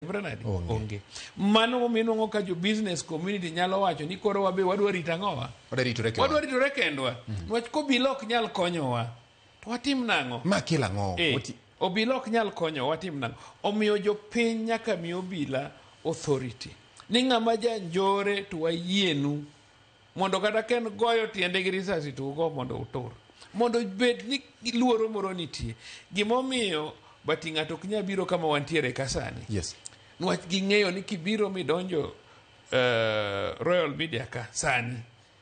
Timre nade? Onge. Onge. Mano momiyo inuang'o ka jo business community nyalo wacho ni koro wabe wadwa rito ang'owa? Wadwa ritore kendwa. Wadwa ritore kendwa. Niwach kobila ok nyal konyowa, to watim nang'o? Ma kelo ang'o? Eh, obila ok nyal konyowa, watim nang'o? Omiyo jopiny nyaka mi obila authority. Ni ng'ama janjore to wayienu mondo kata ka en goyo tiende gi risasi to ugo mondo utur. Mondo bed ni luoro moro nitie. Gimomiyo bati ng'ato ok nyal biro kama wantiere ka sani. Niwach ging'eyo ni kibiro midonjo Royal Media ka sani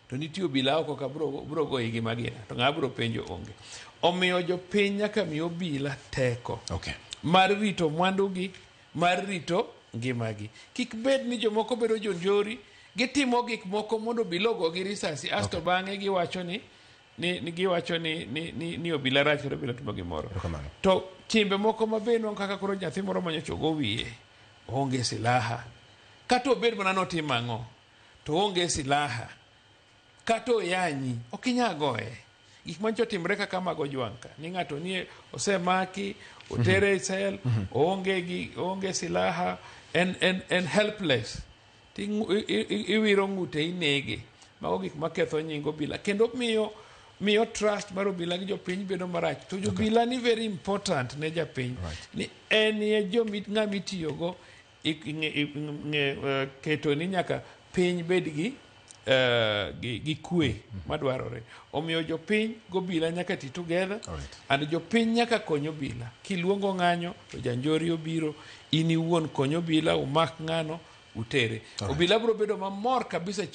to nitie obila oko ka bro goyi gi magina to ng'a bro penjo onge. Omiyo jopiny nyaka mi obila teko mar rito mwandugi, mar rito ngimagi. Kik bed ni jomoko bedo jonjori, gitimo gik moko mondo obila ogogi risasi asto bang'e giwacho ni ni, ni giwacho ni, ni, ni, ni obila rach kata obila timo gimoro. Erokamano. To timbe moko ma be nwang'o kaka koro nyathi moro manyocha ogo wiye onge silaha. Kata obed mana notimo ang'o to onge silaha. Kata oyanyi ok inyal goye. Gik manyocha otimre kaka mag Ojwang' ka ni ng'ato nie osemaki otere e sel oonge gi oonge silaha en, en, en helpless iwiro ng'ute inege. Mago gik maketho nying obila kendo miyo trust mar obila gi jopiny bedo marach. To jobila ni very important ne japiny. Ni en ye ng'ama itiyogo keto ni nyaka piny bed gi kwe madwarore. Omiyo jopiny gobila nyaka ti together. And jopiny nyaka kony obila. Kiluongo ng'anyo to janjori obiro, in iwuon kony obila umak ng'ano utere. Obila biro bedo mamor kabisa.